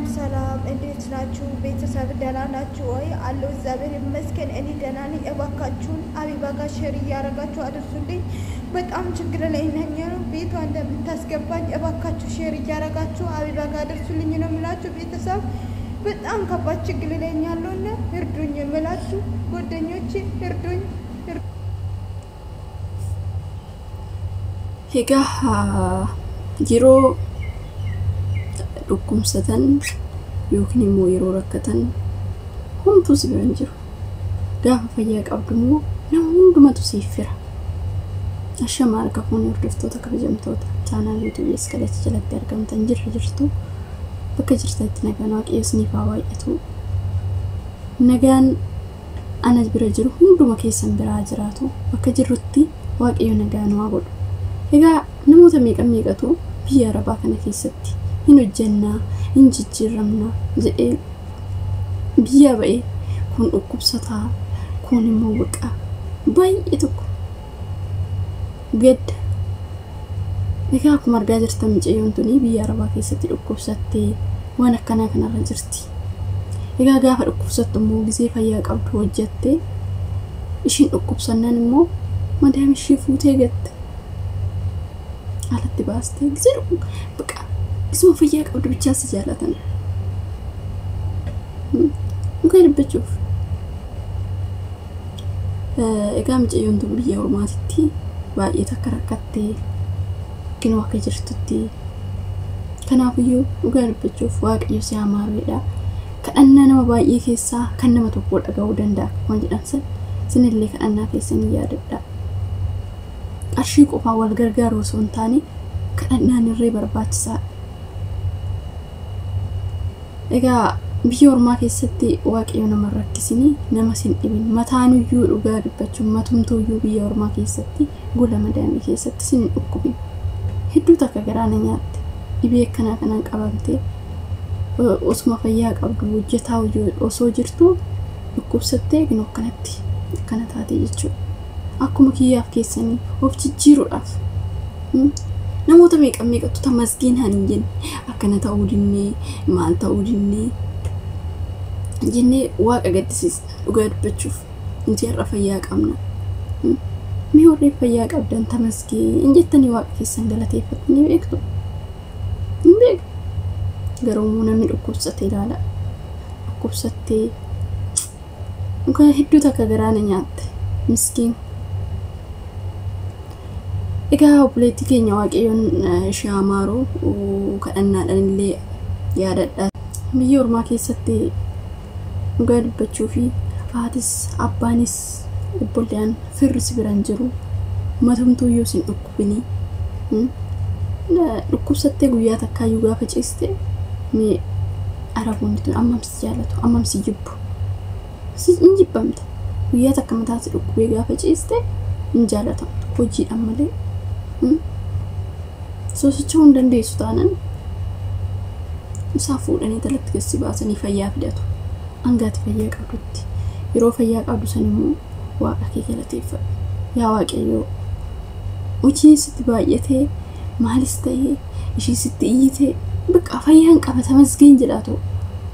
ሰላም፣ እንዴት ናችሁ ቤተሰብ? ደህና ናችሁ ወይ? አለሁ እግዚአብሔር ይመስገን፣ እኔ ደህና ነኝ። እባካችሁን አቢባ ጋር share እያረጋችሁ አድርሱልኝ። በጣም ችግር ላይ ነኝ። ቤቷ እንደምታስገባኝ እባካችሁ share እያረጋችሁ አቢባ ጋር አድርሱልኝ ነው የምላችሁ ቤተሰብ። በጣም ከባድ ችግር ላይ ያለውና እርዱኝ የምላችሁ ጓደኞቼ፣ እርዱኝ። Egaa yeroo dhukkubsatan yookiin immoo yeroo rakkatan homtuu si bira hin jiru. Gaafa fayyaa qabdu immoo nama hundumatu siif fira. Ashama harka fuunee hordoftoota kabajamtoota chaanaal yuutuubii Eskaleechi jalatti argamtan jirra jirtu, bakka jirtanitti nagaan Waaqayyo isiniif haa baay'atu. Nagaan ana bira jiru hunduma keessan biraa jiraatu, bakka jirrutti Waaqayyo nagaa nu haa godhu. Egaa namoota meeqa meeqatu biyya Arabaa kana keessatti hin hojjennaa, hin jijjiiramnaa jedhee biyya ba'ee, kun dhukkubsataa, kun immoo baqa baay'ee tokko gadda. Egaa akkuma argaa jirtan mucayyoon tuni biyya Arabaa keessatti dhukkubsattee waan akkanaa kanarra jirti. Egaa gaafa dhukkubsattu immoo gisee fayyaa qabdu hojjattee, ishiin dhukkubsannaan immoo madaam ishii fuutee gatte. Alatti baastee gisee baqa gisuma fayyaa qabdu bichaa si jaalatan. Dhugaa dubbachuuf. Egaa mucayyoon tun biyya ormaatitti baay'ee takka rakkattee kinoo akka jirtutti. Kanaafiyyuu dhugaa dubbachuuf Waaqayyo si haa maaruudha. Kadhannaa nama baay'ee keessaa kan nama tokko dhaga'uu danda'a waan jedhan san, isinillee kadhannaa keessanii yaadadha. Qarshii qofaa wal gargaaru osoo hin taane kadhannaan irree barbaachisaadha. Egaa biyya ormaa keessatti Waaqayyo nama hin rakkisinii, nama sin dhibin, mataanuyyuu dhugaa dubbachuun matumtuuyyuu biyya ormaa keessatti gola madaamii keessatti sin hin dhukkubin. Hedduu takka garaa na nyaatte, dhibee akkanaa kanaan qabamtee osuma fayyaa qabdu hojjetaa osoo jirtu dhukkubsattee ginoo akkanatti akkana taate jechuudha. Akkuma kiyyaaf keessanii of jijjiiruudhaaf namoota meeqa meeqatu tamasgeen hin jenne, akkana ta'uu dinnee, maal ta'uu dinnee jennee Waaqa gaddisiisna. Dhugaa dubbachuuf nuti har'a fayyaa qabna. Mee warreen fayyaa qabdan tamasgeen jettanii Waaqa keessan galateeffattanii beektu? Hin beektu. Garuu immoo namni dhukkubsate ilaala. Dhukkubsattee dhugaa hedduu takka garaa na nyaatte miskiin. Egaa obboleettii keenya Waaqayyoon ishee haa maaru, kadhannaadhaan illee yaadadha. Biyya ormaa keessatti dhugaa dubbachuu fi haatis abbaanis obboleeyyan firri si bira hin jiru. Matumtuuyyuu sin dhukkubinii. Dhukkubsattee guyyaa takkaayyuu gaafa ciiste mee Araboonni tun ammam si jaallatu, ammam si jibbu? Hin jibbamta. Guyyaa takka mataa si dhukkubee gaafa ciiste hin jaalatamtu hojiidhaan malee. Sosocho'uu hin dandeessu taanaan isaa fuudhanii talatti gassi baasanii fayyaa fidatu. Hangaati fayyaa qabdutti. Yeroo fayyaa qabdu san immoo Waaqa kee galateeffadhu. Yaa Waaqayyoo, hojiin sitti baay'atee maalis ta'ee ishii sitti iyyitee bakka fayyaan qaba tamasgeen jedhaa ta'u.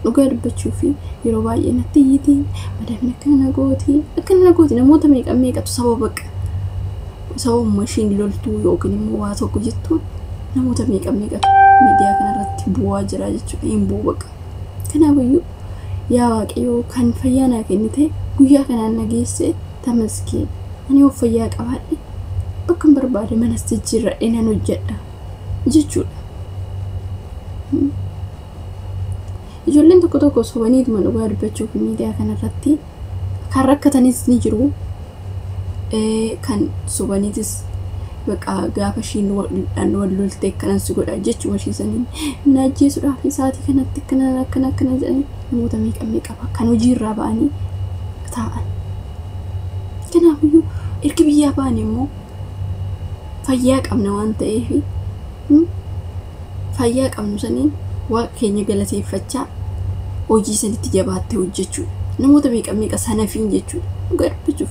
Dhugaa dubbachuu fi yeroo baay'ee natti iyyitii, madaamni akkana na gooti, akkana na gooti, namoota meeqa meeqatu sababa bakka sababuma ishiin loltuu yookiin immoo waa tokko jettuun namoota meeqa meeqatu miidiyaa kanarratti bu'aa jira jechuudha. Hin bu'u bakka. Kanaafiyyuu yaa Waaqayyoo, kan fayyaa naa kennite, guyyaa kanaan na geesse, tamasgeen. Ani of fayyaa qabaadhe bakka hin barbaade manas jijjiirradhee nan hojjedha jechuudha. Ijoolleen tokko tokko sobaniituma dhugaa dubbachuuf miidiyaa kanarratti kan rakkatanis ni jiru. Kan sobaniitis baqa gaafa ishiin wal lolte akkanan si godha jechuma ishii saniin na ajjeesuudhaaf isaatii kanatti akkana akkana akkana jedhanii namoota meeqa meeqa kan hojiirraa ba'anii taa'an. Kanaafiyyuu erga biyyaa ba'an immoo fayyaa qabna waan ta'eef fayyaa qabnu saniin Waaqa keenya galateeffachaa hojii sanitti jabaattee hojjechuudha. Namoota meeqa meeqa sanafiin jechuudha. Dhugaa dubbachuuf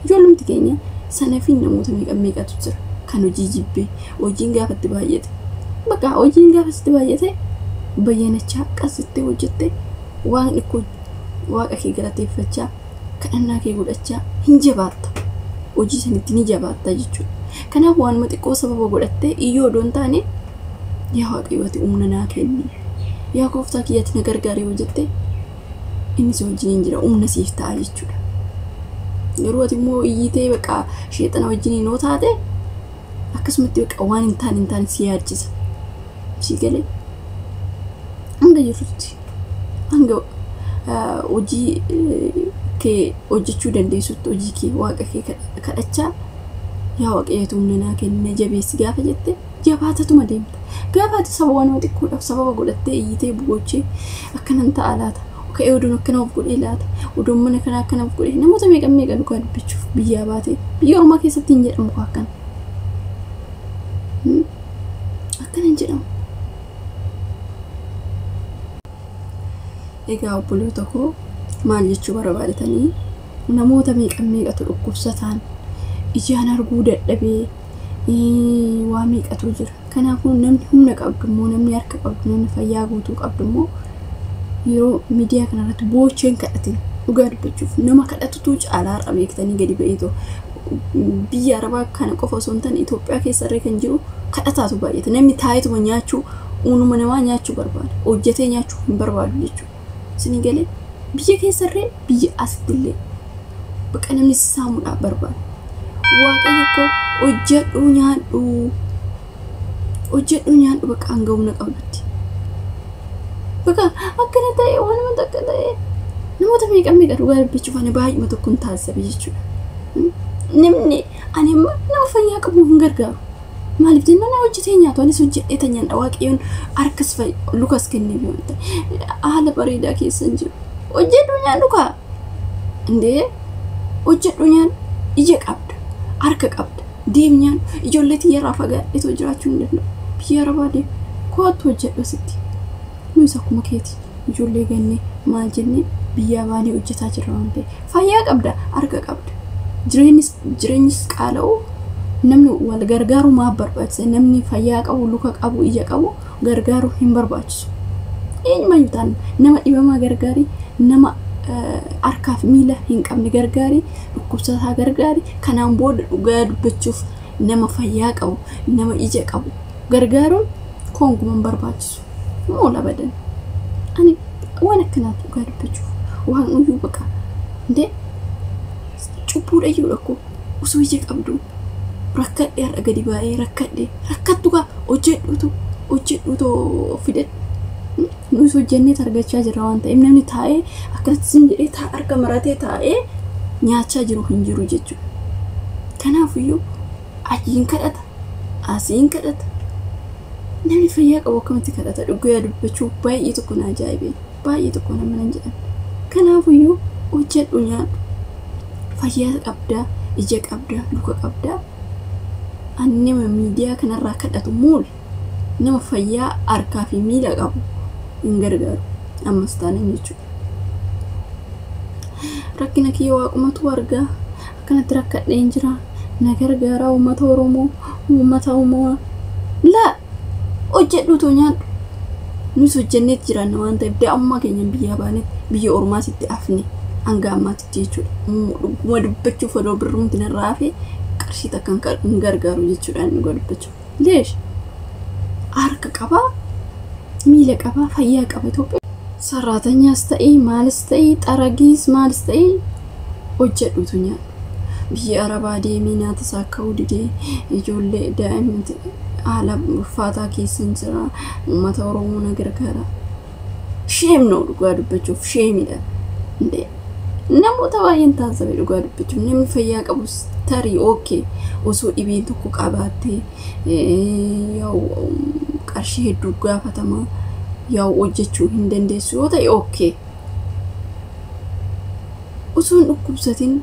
ijoollumti keenya sanafiin namoota meeqa meeqatu jira kan hojii jibbee, hojiin gaafa itti baay'ate bakka hojiin gaafa itti baay'ate Bayyanachaa qasittee hojjettee waaqni koo waaqa kee galateeffachaa kadhannaa kee godhachaa hin jabaatta. Hojii sanitti ni jabaatta jechuudha. Kanaaf waanuma xiqqoo sababa godhattee iyyoo odoo hin taane yaa Waaqayyo ati humna naa kenni. Yaa gooftaa kiyyaatti na gargaari yoo jette inni si wajjin jira humna siif ta'a jechuudha. Garuu ati immoo iyyitee baqa sheexana wajjin yoo taate akkasumatti baqa waan hin taane si yaachisa. Si galee hanga jirtutti hanga hojii kee hojjechuu dandeessutti hojii kee waaqa kee kadhachaa yaa Waaqayyo humna naa kenni jabeessi gaafa jette jabaatatuma deemta. Gaafa ati saba waan xiqqoodhaaf sababa godhattee iyyitee boochee akkanan ta'a laata. Ka'ee oduun akkana of godhee laata. Oduun mana kanaa akkana of godhee namoota meeqa meeqa dhugaa dubbachuuf biyyaa baatee biyya ormaa keessatti hin jedhamu akkana. Akkana hin jedhamu. Egaa obboloota koo maal jechuu barbaadetanii namoota meeqa meeqatu dhukkubsataan ijaan arguu dadhabee waa meeqatu jira. Kanaafuu namni humna qabdu immoo namni harka qabdu namni fayyaa guutuu qabdu immoo yeroo miidiyaa kanarratti boocheen kadhatin dhugaa dubbachuuf nama kadhatutu caalaa har'a beektanii gadi ba'eetoo biyya Arabaa kana qofa osoo hin taane Itoophiyaa keessarree kan jiru kadhataatu baay'ata. Namni taa'eetuma nyaachuu uumama namaa nyaachuu barbaada. Hojjetee nyaachuu hin barbaadu jechuudha. Isinii galee biyya keessarree biyya asittillee baqa namni saamuudhaaf barbaada. Waaqayyo koo hojjedhuu nyaadhu baqa hanga humna qabdutti. Baqa akkana ta'e waanuma takka ta'e namoota meeqa meeqa dhugaa dubbachuuf ani baay'uma tokkoon taasisabe jechuudha. Namni ani nama fayyaa qabu hin gargaaru. Maaliif jennaan hojjetee nyaatu anis hojjedhee tan nyaadha Waaqayyoon harkas lukas kenneef yoo ta'e haala bareedaa keessa hin jiru. Hojjedhuu nyaadhu kaa indee hojjedhuu nyaadhu ija qabda harka qabda deem nyaadhu ijoollee xiyyaarraa fagaadheetoo jiraachuu hin danda'u. Biyya Arabaa deem kootu hojjedhu asitti. Nuyi akkuma keeti ijoollee gannee maal jennee biyyaa baanee hojjetaa jirra waan ta'eef fayyaa qabda harka qabda jireenyis qaala'u namni wal gargaaru maaf barbaachisa namni fayyaa qabu luka qabu ija qabu gargaaru hin barbaachisu. Eenyumayyuu taane nama dhibamaa gargaari nama harkaaf miila hin qabne gargaari dhukkubsataa gargaari kanaan booda dhugaa dubbachuuf nama fayyaa qabu nama ija qabu gargaaruun koonkuman barbaachisu. Moola badan ani waan akkanaatu dhugaa dubbachuuf waan uyyuu baqa indee cubbuudha iyyuu dhakko osoo ija qabdu rakkadhee har'a gadi baay'ee rakkadhee rakkattu kaa hojjedhuutu fidadhu. Nus hojjennee argachaa jirra waan ta'eef namni taa'ee akkanatti sin jedhee harka maratee taa'ee nyaachaa jiru hin jiru jechuudha. Kanaafiyyuu achiin kadhata asiin kadhata namni fayyaa qabu akkamitti kadhata dhugaa dubbachuu baay'ee tokko na ajaa'ibe baay'ee tokko nama nan jedhan. Kanaafiyyuu hojjedhu nyaadhu fayyaa qabdaa ija qabdaa luka qabdaa ani nama miidiyaa kanarraa kadhatu muul nama fayyaa harkaa fi miila qabu hin gargaaru ammas taanaan jechuudha. Rakkina kiyya waaqumatu argaa akkanatti rakkadheen jira na gargaaraa uummata Oromoo uummata uumamaa laa hojjedhuutu nyaadhu. Nus hojjenneet jiraanna waan ta'eef daa'ummaa keenya biyyaa baanetti biyya ormaasitti hafne hanga ammaatitti jechuudha. Dhuguma dubbachuuf odoo birrumti narraa hafe qarshii takka hin gargaaru jechuudha inni dhugaa dubbachuuf. Leesh harka qabaa miila qabaa fayyaa qaba Itoophiyaa. Saraatanyaas ta'ee maalis ta'ee xaragiis maalis ta'ee hojjedhuutu nyaadhu. Biyya Arabaa deemee nyaata isaa akka didee ijoollee daa'imni haala ulfaataa keessa hin jira uummata Oromoo na gargaara. Sheem noo dhugaa dubbachuuf sheemidha. Namoota baay'een taasisabe dhugaa dubbachuuf namni fayyaa qabus tarii ookee osoo dhibeen tokko qabaattee qarshii hedduu gaafatama yaa'u hojjechuu hin dandeessu yoo ta'e ookee. Osoo hin dhukkubsatin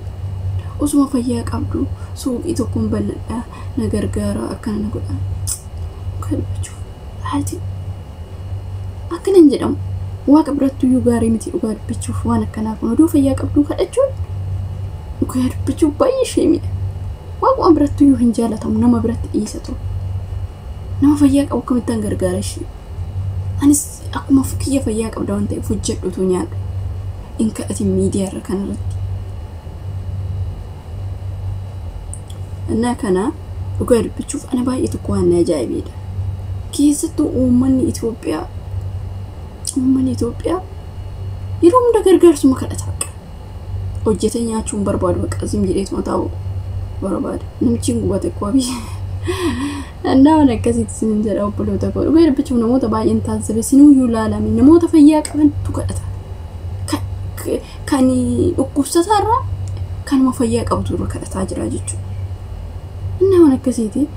osuma fayyaa qabdu suuqii tokkoon bal'adhaa na gargaara akkana na godha. Dhugaa dubbachuuf haati akkana hin jedhamu. Waaqa biratti iyyuu gaarii miti dhugaa dubbachuuf waan akkanaa kun oduu fayyaa qabdu kadhachuun dhugaa dubbachuuf baay'ee sheemidha. Waaquma biratti iyyuu hin jaalatamu nama biratti dhiisa ture. Nama fayyaa qabu akkamittaan gargaara ishee. Anis Akkuma kiyya fayyaa qabda waan ta'eef hojjedhutu nyaadhu. Hin kadhatin miidiyaa irra kanarratti. Innaa kana dhugaa dubbachuuf ana baay'ee tokko waan na ajaa'ibeedha. Keessattuu uummanni Itoophiyaa yeroo hunda gargaarsuma kadhata baqa. Hojjetee nyaachuun barbaadu baqa zim jedheetuma taa'u barbaada. Namichi hin gubate kwabi. Innaa waan akkasitti isinin jedha obboloota koo. Dhugaa dubbachuuf namoota baay'een taasisabe sinuyyuu ilaalame namoota fayyaa qabantu kadhata. Kan dhukkubsataarraa kanuma fayyaa qabtu irra kadhataa jira jechuudha. Innaa waan akkasiiti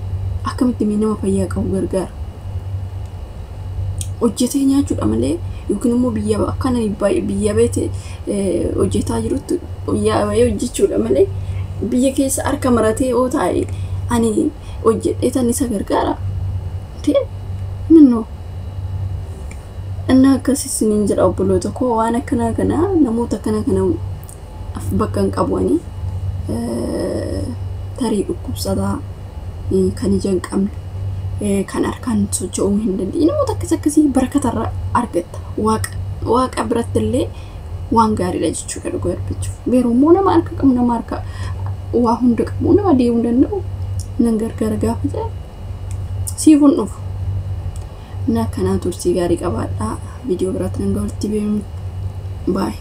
akkamitti nama fayyaa qabu gargaara. Hojjetee nyaachuudha malee yookiin immoo biyya akkana biyya beete hojjetaa jirutti biyya bahee hojjechuudha malee biyya keessa harka maratee yoo taa'e ani hojjedhee tan isa gargaara. Ta'e minnoo. Innaa akkas isiniin jedha obboloota koo waan akkanaa kana namoota akkana kana bakka hin qabu ani tarii dhukkubsataa kan ija hin qabne kan harkaan socho'uu hin dandeenye namoota akkas akkasii barakatarra argatta. Waaqa biratti illee waan gaariidha jechuudha dhugaa dubbachuuf. Garuu immoo nama harka qabu nama harka waa hunda qabu nama deemuu danda'u nan gargaara gaafa jedhe siif hin dhufu. Innaa akkanaa turtii gaarii qabaadhaa. Viidiyoo biraatti nan walitti beeknu. Baay'ee.